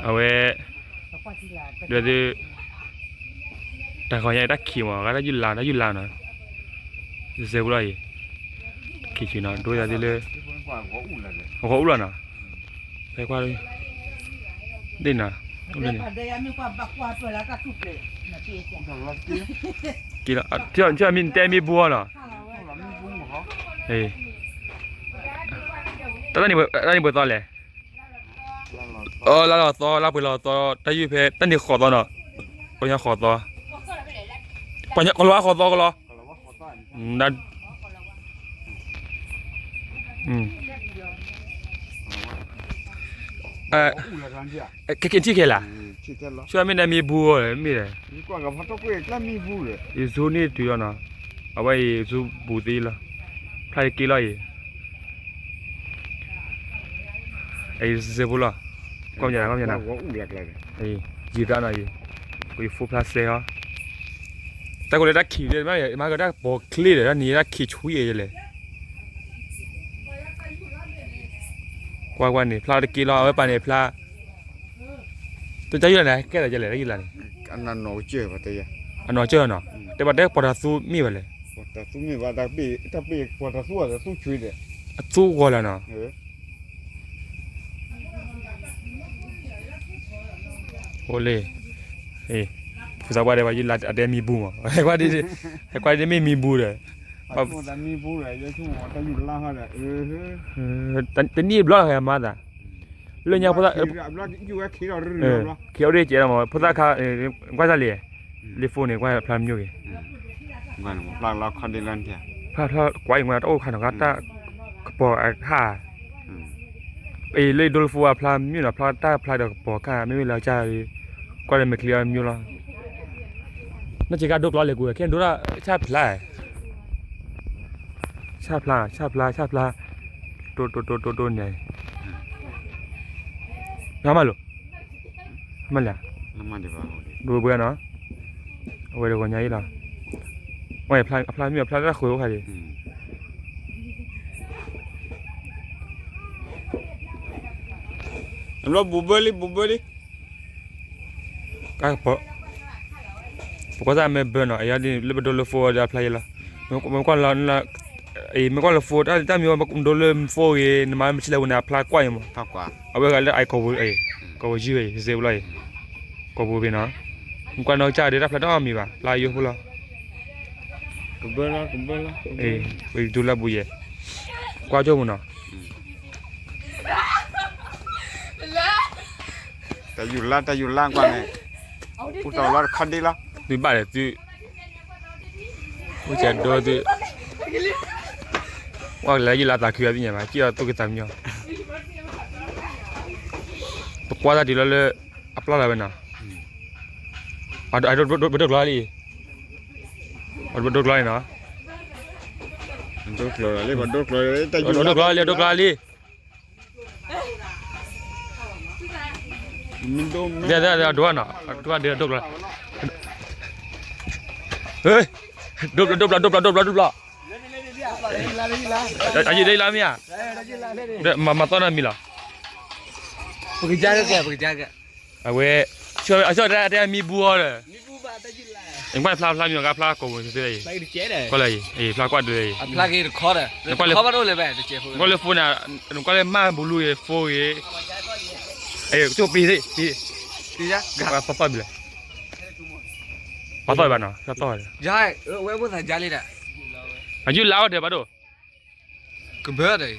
အဝဲ ဒ်သိး တၢ်ခီညါအံၤတၢ်ခံးမး ဂၤတၢ်ယုၢ်လါ တၢ်ယုၢ်လါနီၤ, စဲးပူၤလီၤအံၤ, ခံးဆူနီၤ ဒိယၤသ့လၢ အဂီၢ်အူလီၤနီၤ, ဖဲကွၢ် ဒ်နီၤ, က့လီၤ, မ့ၢ်တဲမ့ၢ်ဘူအီၤနီၤ, တၢ်န့ၣ်ပှဲၤသီလဲၣ် လါလီၤသီ လါပှဲၤလီၤသီ တၢ်ယုၢ်ဖဲ တၢ်န့ၣ်ဃိးသီနီၤ, ပှၤကညီဃိးသီ, ပှၤကညီကလီၤဃိးသီကလီၤ, ကက့ၤထံၣ်ခဲလၢာ်, ဆၢမ့ၢ်ဒၣ်မ့ၢ်ဘူအီၤလဲၣ် မ့ၢ်လဲၣ်, ယဇိန့ၣ်တုၤအီၤနီၤ, အဝဲအံၤယဇိပူၤသ့လီၤ, ဖျါတက့ၢ်လီၤအံၤ အံၤစဲးဖိလီၤ, ကီၢ်မညါ ကီၢ်မညါ, ယံာ်သးနီၤအံၤ, ပယဖိဖျါစဲဟီ, တၢ်ကိးလၢတၢ်ခံးဒ်မး မၤကတၢ်ပိာ်ချ့ဒီး တၢ်နံၤတၢ်ခံးဆှံအံၤလဲၣ်, ကွၢ်ကွၢ်န့ၣ် ဖျါတက့ၢ်လီၤ အဝဲပၢ်န့ၣ်ဖျါ, တၢ်ယုၢ်လါန့ၣ် ကဲသးကလဲၣ် တၢ်ယုၢ်လါန့ၣ် အနီၢ်ကစၢၢ်နီၤ, တဲဘၣ်တဲပှၤတၢ်သူမ့ၢ်ဘၣ်လဲၣ်, တၢ်သူမ့ၢ်ဘၣ် တၢ်ပ့ၢ်ပှၤတၢ်သူအီၤ တၢ်သူဆွံဒီး, အသူဂီၤလၢနီၤ အိၣ်လၢ, ဖိသၣ်ပှၢ်ဒဲး ပှၤယုၢ်လါအတဲမံဘူမး, ဟဲကွၢ်ဒ်မ့ၢ်မံဘူဒီး, တနံၣ်ဘျီလီၤ ဟဲမၤသး, လၢညါဖိသၣ်, ခံးအီၤရ့ၣ်ကဲမး ဖိသၣ်ခါ, ကွၢ်စၢ်လံ, လၢဖိန့ၣ် ကွၢ်ဖျါမညိၣ်က့ၤ, ဖျါကွၢ်အံၤ ကွၢ်တၢ်အိၣ်ခါနီၤ တၢ်ကပီၤအခါ အံၤ လၢဒိလၢဖိအဖျါမ့ၢ်နီၤ ဖျါတၢ်ဖျါဒီးကပီၤခါ မ့မ့ၢ်လၢကၢ်, ကွၢ်လၢမဲာ်ချံအီၤမ့ၢ်လီၤ, နီၢ်က့ၤကါဒိကျီလံ ကွံာ်ခဲဒိတၢ်ဆၣ်ဖျါ, ဆၣ်ဖျါ ဆၣ်ဖျါ ဆၣ်ဖျါ, တိတိတိတိတိန့ၣ်, မၤလိာ်, မၤလၢ, ဒိပှဲၤနီၤ, အဝဲတဂီၤညါအံၤလီၤ, ဝဲအဖျါမ့ၢ်အဖျါတၢ်ဃုာ်အိၣ်ခါလံ အဘျီဘူးဘၢလံ ဘူးဘၢလံ, ပကွၢ်စၢ်မ့ၢ်ဘၢနီၤ အယၤဒ်လၢပဒိလၢဖိဒီးအဖျါယဲလီၤ, မ့ၢ်ကွၢ်လီၤ, မ့ၢ်ကွၢ်လၢဖိ တၢ်မ့ၢ်ဒိလၢဖိဂ့ၤ နမၤမ့ၢ်ထံလၢဝဲန့ၣ် အဖျါကွၢ်ယဲမး, အဝဲဂၤလၢအကီၢ်ပူၤ, ကီၢ်ပူၤယုၢ်ဝဲ စ့ပူၤလီၤအံၤ, ကီၢ်ပူၤဖဲနီၤ, မ့ၢ်ကွၢ်နီၢ်ကစၢ်ဒီးတၢ်ဖျါတၢ်အီၣ်မံၤဘၣ် ဖျါယိဖိလီၤ, ပဒိလၢပူၤယဲ, ကွၢ်ကၠိမ့ၢ်နီၤ တၢ်ယူၤလါ တၢ်ယူၤလါကွၢ်န့ၣ်, ပူၤတီၤလီၤတခီဒ့လီၤ, သုဘၣ်ဒီးသု, အိၣ်ကဲဒိသု, ဝဲလဲၤယူၤလါသးခုအသ့ၣ်ညါဘၣ် က့ၢ်အီၤသိၣ်က့ၤသးမညီ, ပကွၢ်တၢ်တုၤလီၤလၢ, အပျၢ်လီၤဝဲနီၤ, ပဒိကျီလံ, ပဒိကျီလံနီၤ, ဒိကျီလံ ဒိကျီလံ ဒ်ဒ်ဒ်ဒိနီၤ, ဒိဒ်ဒိကျီ, ဒိပျီ ဒိပျီ ဒိပျီ ဒိပျီ ဒိပျီ, အယုၢ်ဒ်လါမ့ၢ်ဧါ, မၤသီၣ်နီတမံၤလီၤ, ပကစၢ်ကဲ ပကစၢ်ကဲ, အဝဲ, အဆၢတဲတဲမံဘူအီၤဒီး, နကွၢ်ဖျါဖျါမံၤအီၤ ကဖျါကိးဝဲသ့ၣ်အံၤ, ကွၢ်လၢအံၤ ဖျါကွၢ်ဒိအံၤ, နကွၢ်လၢဖိန့ၣ်, နကွၢ်လၢမၢ်ဘူးလူအံၤ ဖိဂ့ၤ, ကၠိပံသ့ၣ်, ပှၤသီၣ်သီၣ်ဘံၤလဲၣ်, ပှၤသီၣ်ဘံၤဘၣ်နီၤ, သီၣ်သီၣ်, အယုၢ်လါအီၤဒီး ဘၣ်ဒိၣ် ကဘၢဒီး,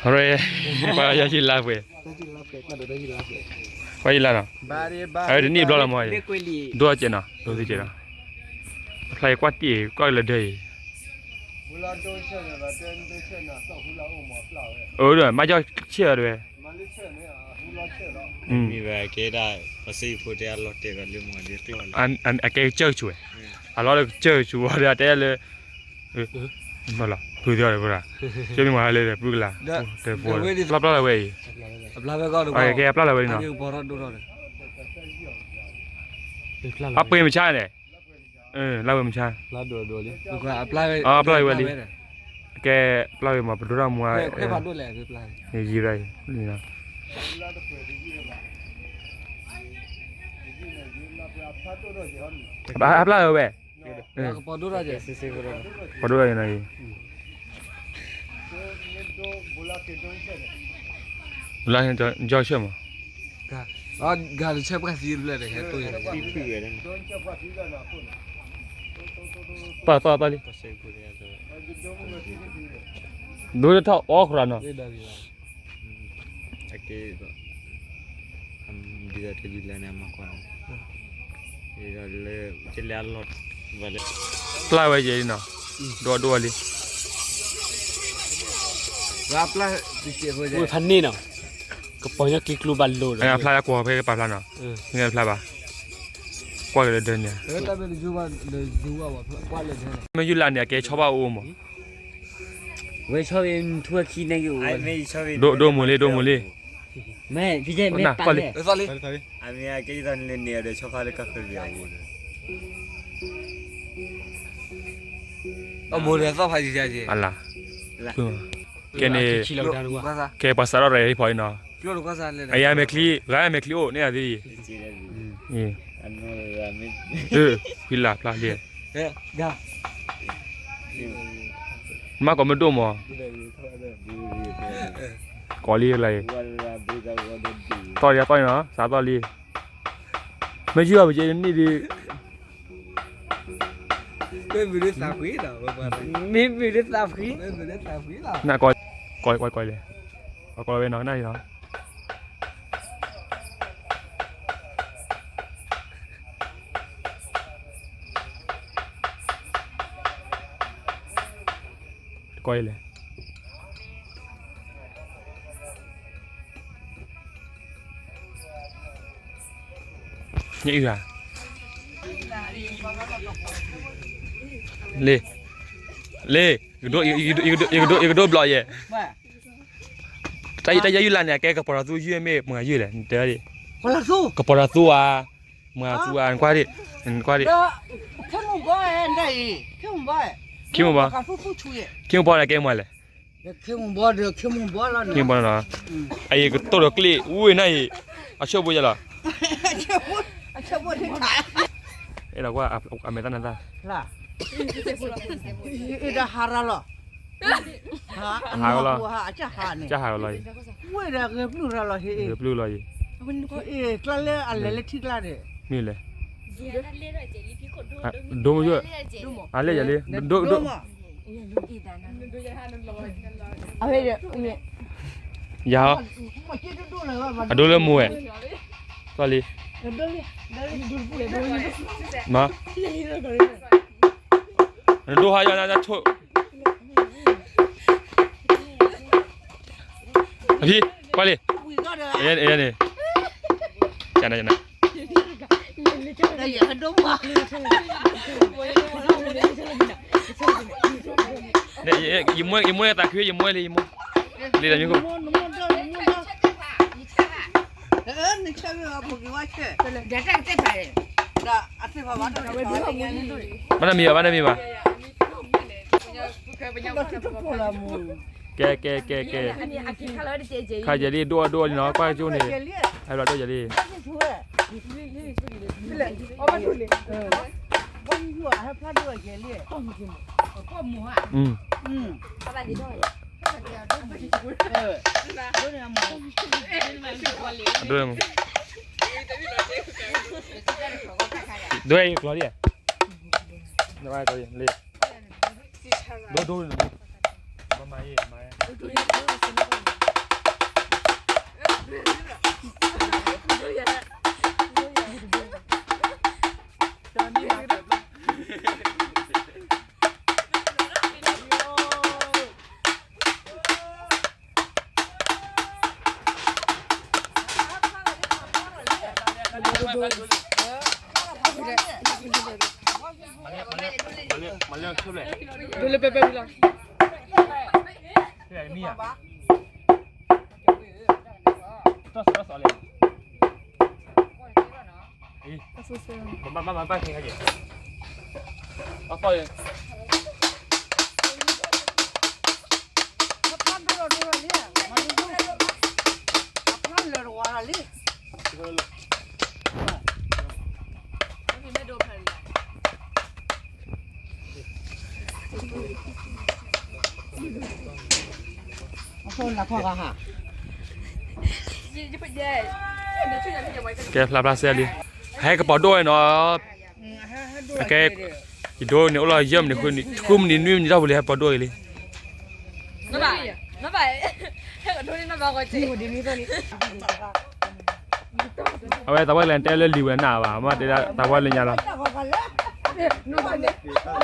ပှၤယီၤယုၢ်လါပှဲၤ, ပှၤယုၢ်လါနီၤ, အဝဲတနံၣ်ဘျီလီၤမး, ဒိၣ်စဲးနီၤ ဒိၣ်စဲးနီၤ, အဖျါယကွၢ်တံၢ်အံၤ ကွၢ်လၢဒၢအံၤ, အၢ မၤကၠီဆဲးအီၤတဝဲ မ့ၢ်ဝဲကဲဒၣ် ပှၤစ့ယဖိတဲအလီၤတဲာ်ဒီးလၢမၤဒ်ကျီၢ်လီၤ, အကဲကစၢၢ်ကဆူးဝဲ, အလီၤလၢကစၢၢ်ကဆူးဝဲဒီးတဲလၢ, မၤလီၤ ဖုသ့ၣ်အီၤဒီးဖိဒၣ်, ကမ့ၢ်မၤလၢပှၤကလါ, ပျၢ်ပျၢ်လီၤဝဲအံၤ, အကဲအပျၢ်လီၤဝဲလံနီၤ, အပှ့ၤမဆါန့ၣ်, လါဝဲမဆါ, အပျၢ်လီၤဝဲလံ, ကဲပျၢ်ဝဲမး ပဒိၣ်ထီၣ်မူအံၤ, ယံၤရအံၤ, အပျၢ်ဝဲဝဲ, ပဒိၣ်ထီၣ်နီၤ, လၢကၠီဆၢမး, ဂၤတဆၢပှၢ်သံလၢာ်, ပၢ်သီၣ်သီၣ်လံ, ဒိၣ်ထီၣ်အီၣ်ဃရၤနီၤ, ပျၢ်ဝဲယဲနီၤ, ဒိၣ်ဒိၣ်လံ, ဖးန့ၣ်နီၤ, ကပီၤညီက့ၤကျိဘၣ်လိၤဒီး အဖျါကွၢ်ဖဲကပာ်ဖျါနီၤ, မ့ၢ်ဖျါဘၣ်, ကွၢ်က့ၤလၢဒၢန့ၣ်, မ့ၢ်ယုၢ်လၢ်န့ၣ် အကဲဆီဘၣ်အိၣ်မး, ဝဲဆီဘၣ်ထူခံန့ၣ်က့ၤ, ဒိၣ်ဒိၣ်မူလံ ဒိၣ်မူလံ, မ့ၢ်ဖံးကဲမ့ၢ်ပာ်လဲၣ်, အမ့ၢ်အကဲယသးန့ၣ်လၢန့ၣ်ဒီး ဆီဖါလၢကၢ်ဃၢၤလံအအိၣ်ဒီး, အမိၢ်ဒီးသီၣ်ဖးယံၤယံၤ, အလၤ, ကဲန့ၣ်, ကဲပှၤစးထီၣ်ရဲၣ်ဖီအံၤနီၤ, အယၤမဲာ်ချံ, ဂၤမဲာ်ချံအိၣ်န့ၣ်အသ့ၣ်, ဖံလၢ်ဖျါလံ, မ့ၢ်ကီးမ့ၢ်ဒိၣ်မး, ကိးလံလၢ, သီၣ်လံသီၣ်လံနီၤ စးသီၣ်လံ, မ့ၢ်ယုၢ်အီၤပကဲန့ၣ်ဒ် မ့ၢ်မုာ်လၢသးဖှံ, မ့ၢ်မုာ်လၢသးဖှံ, ကွၢ်ကွၢ်ကွၢ်လဲၣ်, ကွၢ်ကွၢ်ဝဲနီၤ ကနၣ်အံၤနီၤ, ကွၢ်လဲၣ် ညၣ်အုၣ်ဧါ, လ့, လ့, ယကဒိဘျီယဲ, တၢ်ယုၢ်လၢ်န့ၣ် အကဲကပီၤထီၣ်သူယုၢ်မ့ၢ်မုၢ်ဂၤယုၢ်လဲၣ်, တဲ, ကပီၤထီၣ်သူဧါ, မုၢ်ဂၤသူဧါ, နကွၢ်ဒံး, နကွၢ်ဒံး, ခ့မူဘီ, ခ့မူဘီန့ၣ်ကဲမုၢ်လဲၣ် ခ့မူဘီ, ခ့မူဘီလီၤ, အအံၤကတိၢ်ဒီးကျ့ၣ် ဝ့ၢ်နၢ်အံၤ, အဆၢဖိယဲလီၤ, အဲၣ်ဒိးကွၢ်အမဲာ်တၢ်နၢ်တၢ်, ဒီးဟးရၤလီၤ, ဟးလီၤ, ကဟးလီၤ, ဝ့ၢ်ဒီးဂဲၤပျုၢ်ရၤလီၤ, ဟ့ၣ်, ကျါလၢအလဲၤလၢထံကျါန့ၣ်, မ့ၢ်လဲၣ်, ဒိၣ်မုၢ်ယိၣ်, အလဲၤယၤလံ, ဒိၣ် ယၤ, အဒိလၢမိၢ်ဝဲ, သီၣ်လံ, မ့ၢ်, နဒိၣ်ဟါယၤနဆိၣ်, အဖံ, ကွၢ်လံ, န့ၣ်, ကနၣ်, ယမ့ၢ်သးခု ယမ့ၢ်လံ ယမ့ၢ်, လံတမံၤခိၣ်, ဘၣ်တမံၤဘၣ် ဘၣ်တမံၤဘၣ်, ကဲ ကဲ ကဲ ကဲ, ခါယဲလံ ဒိၣ်ဒိၣ်လံနီၤ ကွၢ်ကၠိန့ၣ်, ဟဲဘျီဒိၣ်ယဲလံ, ဒိၣ်, ဒိၣ်ယဲလံ, ဒိၣ်ဒိၣ်လံ, မၤယဲ မၤယဲ ဒိၣ်လၢပဲပဲဝံၤလီၤ, မံၤဧါ, တီၢ်စၢၤတီၢ်စၢၤလဲၣ်, ဘၣ်ဘၣ်ဘၣ်ဘၣ်ခဲခဲက့ၤ, အသီၣ်ယဲ, ကဲ ဖျါဖျါစဲလံ, ဟဲကပီၤဒိၣ်ဝဲနီၤ, အကဲ, ယဒိန့ၣ် အိၣ်လီၤယဲၢ်မံးနံး, ဃုမံးနံး နွံမံးနံး တၢ်ပူၤလံ ဟဲပီၤဒိၣ်အံၤလံ. အဝဲသးဝဲလဲၣ်တဲလၢလံၤဝဲနၢ်ဘၣ်, မ့ၢ်တဲသးဝဲလၢညါလီၤ,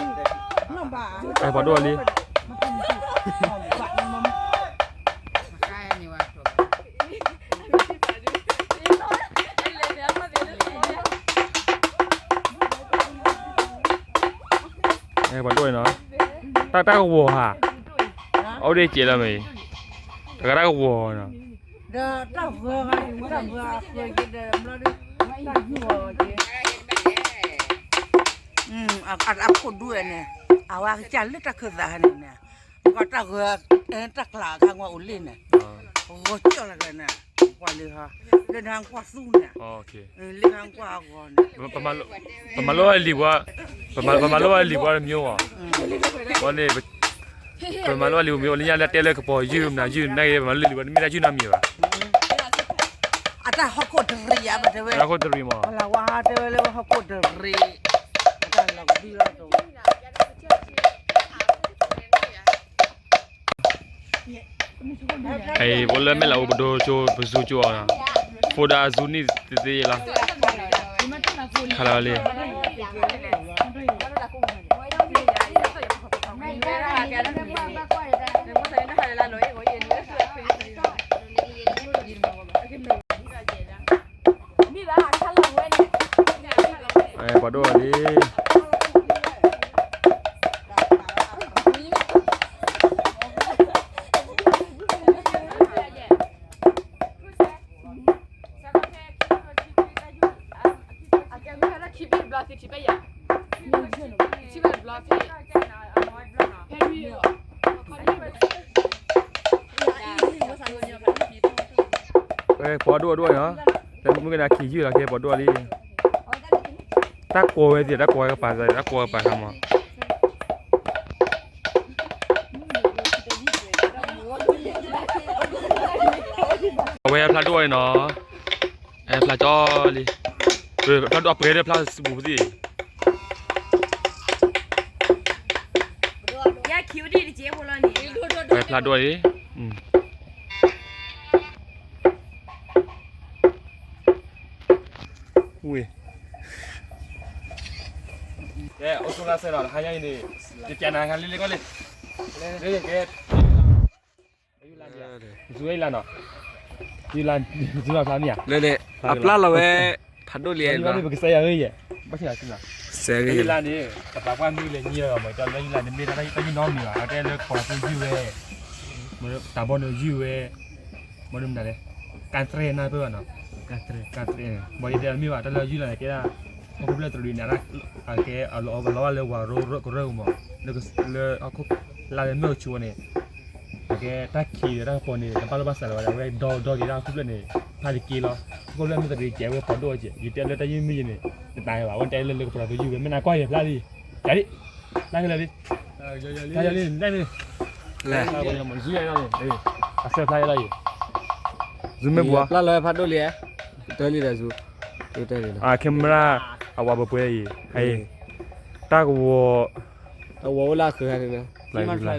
ဟဲပီၤဒိၣ်လံ. ပှၤဒိၣ်နီၤ, တၢ်တၢ်ကဝီၤဧါ, အိၣ်ဒ်ကဲလီၤမ့ၢ်, တဂၤတၢ်ကဝီၤနီၤ, ဒီးတၢ်ဂၢၤဂၤန့ၣ် တၢ်ဂၢၤအဃၢၤက့ၤဒီးဘျီဒုး, တၢ်ယူၢ်အီၤက့ၤ, အခိၣ်ဒူၣ်န့ၣ်, အဝဲကစၢ်လၢတၢ်ခၢၣ်သးဟဲန့ၣ်န့ၣ်, ကွၢ်တၢ်ဂၢၤ, တၢ်ကျးအခါငွၢ်အိၣ်လံန့ၣ်, ဂီၤကၠီၣ်လၢကန့ၣ်, ကွၢ်လံဟီ, လၢနဟံကွၢ်သူန့ၣ်, လၢနဟံကွၢ်အဂီၢ်န့ၣ်, ပမၤလိအလံၤပှၤ, ပမၤလိအလံၤပှၤတမံၤအီၤ, ဝဲန့ၣ်, ပမၤလိအလံၤပှၤမံၤအီၤ လၢညါလၢတဲလၢကပီၤယုၢ်မနုၤယုၢ်နၤဂ့ၤ ပမၤလိလံၤပှၤတမ့ၢ်တၢ်ယုၢ်နီတမံၤဘၣ်. အတၢ်ဟီၣ်ခိၣ်တရံးဧါ ပတဲဝဲ, ဟီၣ်ခိၣ်တရံးမး, ပလၤဝါတဲဝဲလၢဟီၣ်ခိၣ်တရံး, အတၢ်လီၤကဒုလီၤတဝဲ အံၤ ပလၢမဲာ်လၢအိၣ်ပဒိကၠိ ပစူကၠိအီၤနီၤ, ဖိဒါအစူနံၣ်သ့သ့လီၤ, ခါလီၤလံ. ပှၤဒိၣ်လံ. ပှၤဒိၣ်ဒိၣ်နီၤ, မုၢ်ကနၣ်ခံယုၢ်လီၤက့ၤ ပှၤဒိၣ်လံ. တၢ်ကိးဝဲသ့ၣ် တၢ်ကိးဝဲကပၤသး တၢ်ကိးဝဲကပၤခါမး. အဝဲဖျါဒိၣ်အံၤနီၤ, ဖျါကၠီလံ, ဖျါဒိၣ်အပှဲၤဒီးဖျါစပူၤသ့ၣ်. ဝဲဖျါဒိၣ်လံ. ဝ့ၢ်, ကဲ အိၣ်ဆူၣ်လါစဲနီၤ တဟါညါအံၤန့ၣ် ယပျးနၤဂၤလံလံကီလံ, ကဲ, ယူၤလါနီၤ, ယူၤလါ, ယူၤလါဖျါမ့ၢ်ဧါ, အပျဲလီၤဝဲ, ဖးဒိၣ်လံ, ယူၤလါန့ၣ် ပကစၢ်ယၤဂ့ၤယဲၢ်, ဘၣ်ဆၣ်, စဲဂ့ၤ, ယူၤလါန့ၣ် ပသးပှၢ်မ့ၢ်လဲၤညံၣ်အီၤမး တၢ်လၢယူၤလါန့ၣ် မ့ၢ်တၢ်ယုၢ်နီတမံၤဘၣ် အတဲလၢကပီၤသူယုၢ်ဝဲ, တၢ်ဘီန့ၣ်ယုၢ်ဝဲ, မ့ၢ်မနုၤလဲၣ်, ကၣ်တြဲၤနၢ်ပၢၢ်ဘၣ်နီၤ, ကၣ်တြဲၤ, ကၣ်တြဲၤ, ဘၣ်ယတဲမ့ၢ်ဘၣ် တၢ်လၢယူၤလါန့ၣ် ကဲဒၣ် ဟီၣ်ခိၣ်ဖျၢၣ်တရံးန့ၣ် အကဲအလီၤအီၣ်ဘၣ်လီၤဘၣ်လၢဝၤရိကရၢၢ်မး, လၢဟီၣ်ခိၣ် လါလၢမ့ၢ်အိၣ်ဆိဝဲန့ၣ်, အကဲတၢ်ခံးဒီးတၢ်ကပီၤန့ၣ် တဘၣ်လိာ်ဘၣ်စးလၢၤဘၣ်ဒီး အဝဲဒီဒီက့ၤဒၣ်ဟီၣ်ခိၣ်ဖျၢၣ်န့ၣ် ဖးတက့ၢ်လီၤ, ဟီၣ်ခိၣ်ဖျၢၣ်မ့ၢ်တရံးကဲဝဲပှၤဒိၣ်ကဲ ယတဲလၢတၢ်ယုၢ်မ့ၢ်ယဲၢ်န့ၣ် တတၢ်ဘၣ် ဝဲတဲလၢလၢကပီၤသူယုၢ်ဝဲ မ့ၢ်နကွၢ်ယဲၢ်ဖျါလံ, ကလံ, တၢ်ကလံ, တၢ်ယလံ, တၢ်န့ၣ် လဲၤ, အဆၢဖျါယလီၤယံၤ, ပျဲလီၤဖးဒိၣ်လံ, တၢ်လံဒီး, camera အဝဲပှဲၤအံၤ, တၢ်ကဝီၤ, အဝဲအိၣ်လၢအဃၢၤန့ၣ်, ဖျါ, ဖျါ, ဖျါ,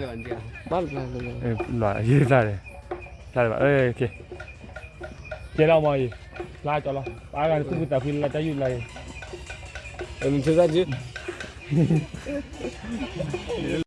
ဖျါလီၤမးအံၤ, ဖျါကၠီလီၤ, အါဂၤန့ၣ်သူၣ်ဖှံသးဖှံလၢတၢ်ယုၢ်လၢအံၤ, နထူသၣ်ကၠု